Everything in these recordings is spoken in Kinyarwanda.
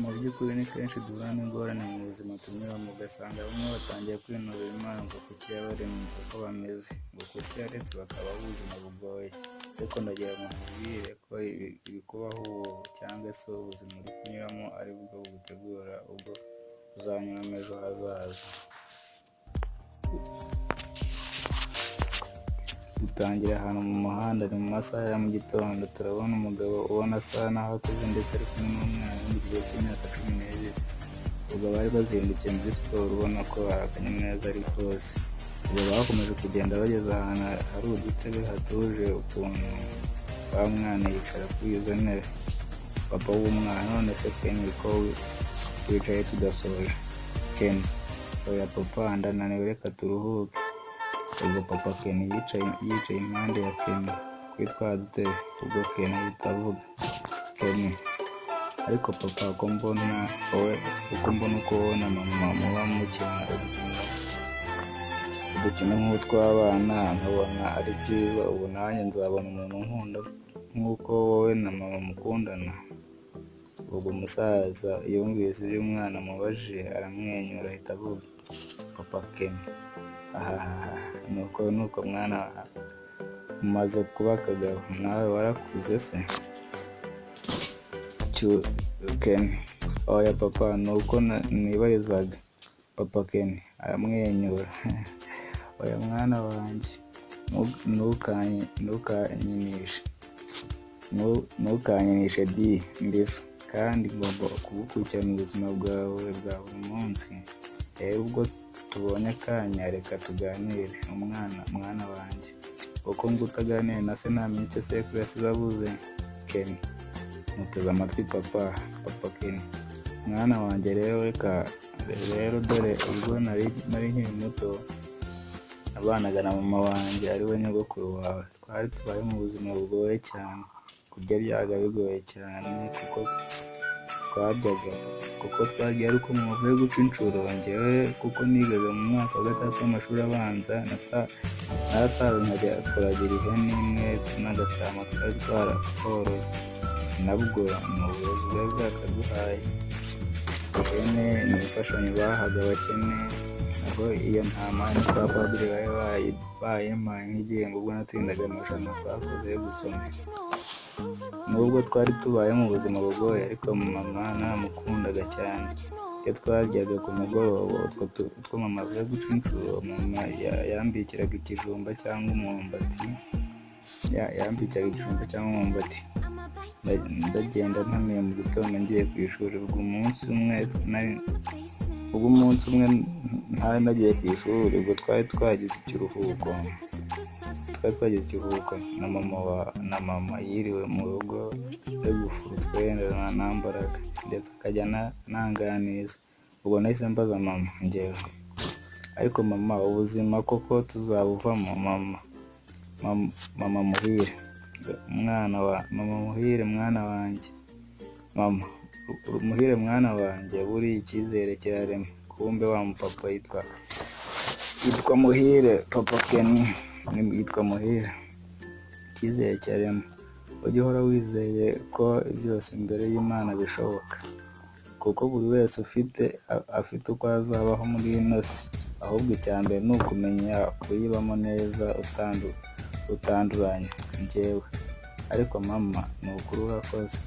Mu by'ukuri ni kenshi duhura n'ingorane mu buzima tunyuramo, ugasanga bamwe batangiye kwinubira Imana ngo kuki yabaremye uko bameze, ngo kuki yaretse bakabaho ubuzima bugoye. Ariko ndagira ngo nkubwire ko ibikubaho ubu cyangwa se ubuzima uri kunyuramo ari bwo bugutegura ubwo uzanyuramo ejo hazaza. Dutangira ahantu mu muhanda, ni mu masaha ya mu gitondo, turabona umugabo ubona asa n'aho akuze ndetse ari kumwe n'umwana wo mu kigero cy'imyaka 12. Ubwo bari bazindukiye muri siporo ubona ko akanyamuneza ari kose. Ubwo bakomeje kugenda bageze ahantu hari udutebe hatuje ukuntu, wa mwana yicara kuri izo ntebe. Papa w'umwana: "None se Kenny, ko wicaye tudasoje?" Kenny: "Oya papa, ndananiwe, reka turuhuke." Ubwo papa Kenny yicaye impande ya Kenny kuri twa dutebe, ubwo Kenny ahita avuga. Kenny: "Ariko papa, ko mbona wowe, uko mbona uko wowe na mama muba mukina udukino nk'utw'abana, nkabona ari byiza, ubu nanjye nzabona umuntu unkunda nk'uko wowe na mama mukundana?" Ubwo umusaza yumvise ibyo umwana amubajije aramwenyura ahita avuga. Papa Kenny: "Ahahaha, nuko nuko mwana, umaze kuba akagabo, nawe warakuze se?" Kenny: "Oya papa, ni uko nibarizaga." Papa Kenny aramwenyura: "Oya mwana wanjye, ntukanyinishe di, ndi so kandi ngomba kugukurikirana ubuzima bwawe bwa buri munsi. Rero ubwo tubonye akanya, reka tuganire umwana, mwana wanjye, kuko ngo utaganira na se ntamenya icyo sekuru yasize avuze." Kenny: "Muteze amatwi papa." Papa Kenny: "Mwana wanjye rero, reka rero dore, ubwo nari nkiri muto nabanaga na mama wanjye ari we nyogokuru wawe. Twari tubaye mu buzima bugoye cyane, kurya byabaga bigoye cyane, kuko twarya ari uko muvuye guca inshuro. Njyewe kuko nigaga mu mwaka wa gatandatu w'amashuri abanza, naratawe nkajya kuragira ihene imwe n'agatama twari twaratworoye. Nabwo ni ubuyobozi bwari bwakaduhaye. Ihene ni imfashanyo bahaga abakene, naho iyo ntama ni kwa padiri bari bayimpaye nk'igihembo ubwo natsindaga amarushanwa twakoze yo gusoma. Nubwo twari tubaye mu buzima bugoye, ariko mama naramukundaga cyane. Iyo twaryaga ku mugoroba utwo mama avuye guca inshuro, mama yambikiraga ikijumba cyangwa umwumbati, yambikiraga ikijumba cyangwa umwumbati, ndagenda ntamiye mu gitondo ngiye ku ishuri. Ubwo umunsi umwe ntari nagiye ku ishuri, ubwo twari twagize ikiruhuko na mama yiriwe mu rugo ari gufura utwenda nambaraga, ndetse akajya ananganiza. Ubwo nahise mbaza mama. Njyewe: "Ariko mama, ubuzima koko tuzabuvamo?" Mama Muhire mwana wa mama Muhire mwana wanjye, mama Muhire mwana wanjye, buriya icyizere kirarema." Kumbe wa mupapa yitwa Muhire. Papa Kenny yitwa Muhire. "Icyizere kirarema. Ujye uhora wizeye ko byose imbere y'Imana bishoboka, kuko buri wese afite uko azabaho muri ino si. Ahubwo icya mbere ni ukumenya kuyibamo neza utanduranya." Njyewe: "Ariko mama, ni ukuri urakoze,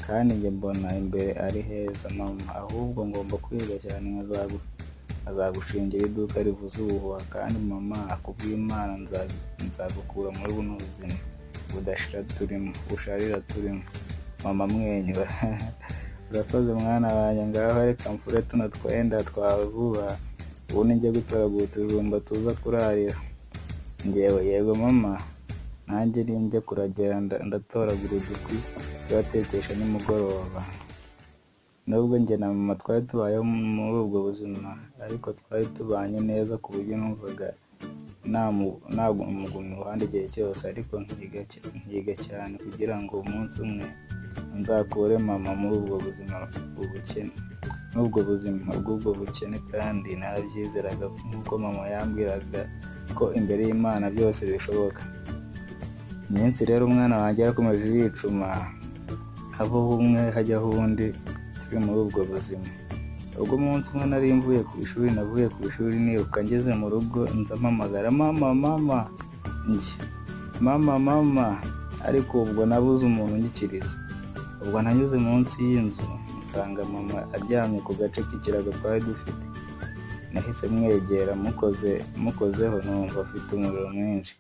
kandi njye mbona imbere ari heza mama. Ahubwo ngomba kwiga cyane nkazagushingira iduka rivuza ubuhuha. Kandi mama, kubw'Imana nzagukura muri buno buzima budashira turimo, busharira turimo." Mama amwenyura: "Urakoze mwana wanjye. Ngaho reka mfure tuno twenda twawe vuba, ubundi njye gutoragura utujumba tuza kurarira." Njyewe: "Yego mama, nanjye ninjya kuragira ndatoragura udukwi turatekesha nimugoroba." Nubwo njye na mama twari tubayeho muri ubwo buzima, ariko twari tubanye neza ku buryo numvaga namuguma iruhande igihe cyose, ariko nkiga cyane kugira ngo umunsi umwe nzakure mama muri ubwo buzima ubukene, muri ubwo buzima bw'ubwo bukene, kandi narabyizeraga nk'uko mama yambwiraga ko imbere y'Imana byose bishoboka. Iminsi rero umwana wanjye yarakomeje yicuma, havaho umwe hajyaho undi. Turi muri ubwo buzima. Ubwo umunsi umwe nari mvuye ku ishuri, navuye ku ishuri niruka, ngeze mu rugo nza mpamagara mama, mama, njye mama, mama, ariko ubwo nabuze umuntu unyikiriza. Ubwo nanyuze munsi y'inzu nsanga mama aryamye ku gace k'ikirago twari dufite. Nahise mwegera, mukozeho numva afite umuriro mwinshi.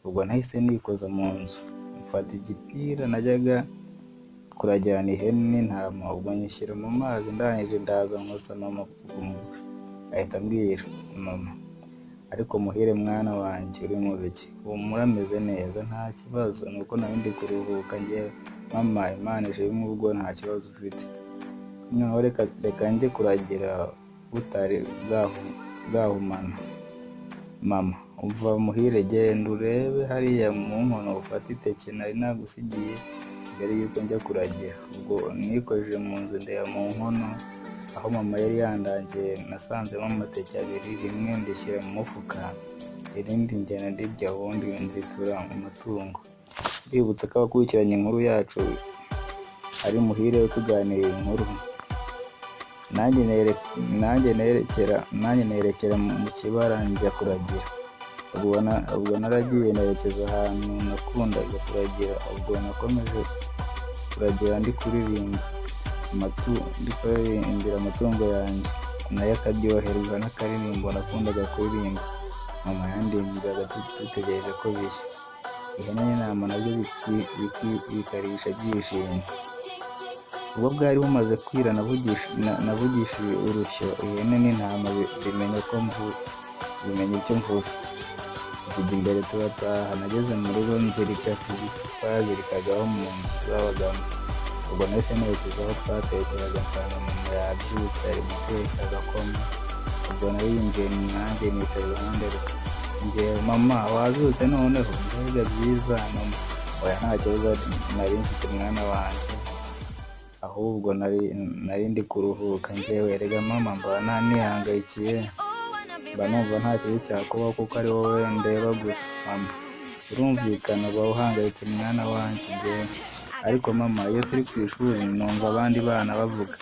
Ubwo nahise nikoza mu nzu, mfata igipira najyaga kuragirana ihene n'intama, ubwo nyishyira mu mazi, ndangije ndaza nkoza mama ku mutwe. Ahita ambwira mama: "Ariko Muhire mwana wanjye, uri mu biki? Humura, ameze neza, nta kibazo, nuko nari ndi kuruhuka." Njyewe: "Mama, Imana ishimwe ubwo nta kibazo ufite. Noneho reka njye kuragira butari bwahumana." Mama: "Umva Muhire, genda urebe hariya mu nkono ufate iteke nari nagusigiye mbere y'uko njya kuragira." Ubwo nikojeje mu nzu, ndeba mu nkono aho mama yari yandangiye, nasanzemo amateke abiri, rimwe ndishyira mu mufuka, irindi ngenda ndirya, ubundi nzitura amatungo. Ndibutsa ko abakurikiranye inkuru yacu ari Muhire utuganirira inkuru. Nanjye nerekera mu kibara njya kuragira. Ubwo naragiye nerekeza ahantu nakundaga kuragira. Ubwo nakomeje kuragira ndi kuririmbira amatungo yanjye, nayo akaryoherwa n'akaririmbo nakundaga kuririmba mama yandirimbiraga dutegereje ko bishya, ihene n'intama nabyo bikarisha byishimye. Ubwo bwari bumaze kwira, navugishije urushyo ihene n'intama, bimenya icyo mvuze, zijya imbere turataha. Nageze mu rugo nzirika ku giti twazirikagaho mu nzu zabagamo. Ubwo nahise nerekeza aho twatekeraga, nsanga mama yabyutse ari guteka agakoma. Ubwo narinjiye nanjye nicara iruhande rwe. Njyewe: "Mama, wabyutse noneho? Mbega byiza!" Mama: "Oya, nta kibazo nari mfite mwana wanjye, ahubwo nari ndi kuruhuka." Njyewe: "Erega mama, mba nihangayikiye, mba numva nta kibi cyakubaho kuko ari wowe ndeba gusa." Mama: "Urumvikana uba uhangayitse mwana wanjye." Njyewe: "Ariko mama, iyo turi ku ishuri numva abandi bana bavuga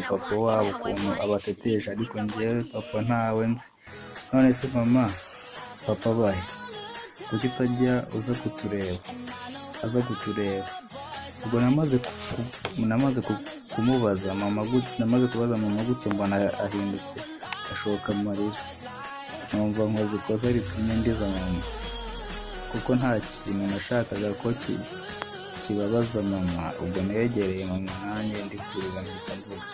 papa wabo ukuntu abatetesha, ariko njyewe papa ntawe nzi. None se mama, papa abahe? Kuki utajya uza kutureba, aza kutureba?" Ubwo namaze kubaza mama gutyo, mbona ahindutse ashoka amarira, numva nkoze ikosa ritumye ndiza mama, kuko nta kintu nashakaga ko kibabaza mama. Ubwo negereye mama nanjye ndi kurira, mpita mvuga.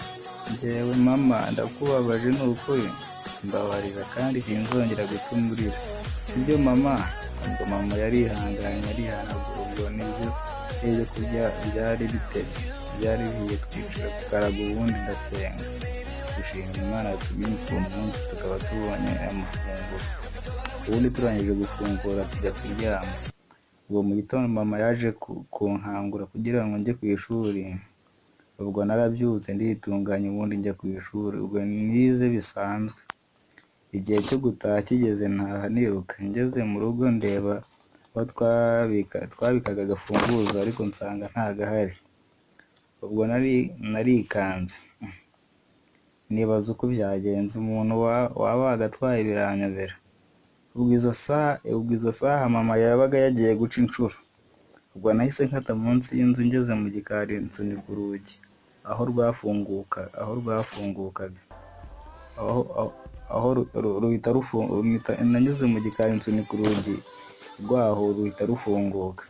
Njyewe: "Mama, ndakubabaje, ni ukuri mbabarira, kandi sinzongera gutuma urira, sibyo mama?" Ubwo mama yarihanganye arihanagura, ubwo nibyo ibyo kurya byari bihiye, twicara ku karago, ubundi ndasenga dushima Imana yaturinze uwo munsi tukaba tubonye amafunguro. Ubundi turangije gufungura tujya kuryama. Ubwo mu gitondo mama yaje kunkangura kugira ngo njye ku ishuri. Ubwo narabyutse nditunganya, ubundi njya ku ishuri. Ubwo nize bisanzwe, igihe cyo gutaha kigeze ntaha niruka. Ngeze mu rugo ndeba aho twabikaga agafunguzo, ariko nsanga ntagahari. Ubwo narikanze, nibaza uko byagenze, umuntu waba wagatwaye biranyobera. Ubwo izo saha mama yabaga yagiye guca inshuro. Ubwo nahise nkata munsi y'inzu, ngeze mu gikari nsunika urugi aho rwafungukaga aho ruhita rufunguka. Nanyuze mu gikari nsunika urugi rwaho ruhita rufunguka.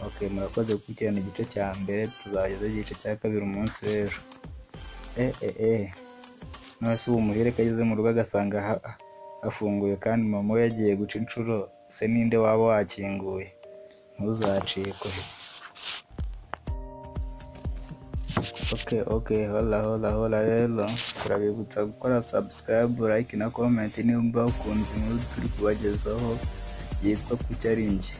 Okay, murakoze gukurikirana igice cya mbere, tuzageza igice cya kabiri umunsi w'ejo. None se ubu Muhire ko ageze mu rugo agasanga hafunguye kandi mama we yagiye guca inshuro, se ninde waba wakinguye? Ntuzacikwe. Okay, hola hola hola. Rero turabibutsa gukora subscribe, like na comment nimba ukunze inkuru turi kubagezaho yitwa Kuki Ari Njye.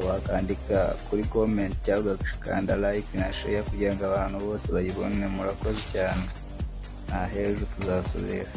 Wakandika kuri comment cyangwa ugakanda like na share kugira ngo abantu bose bayibone. Murakoze cyane, nta h'ejo tuzasubira.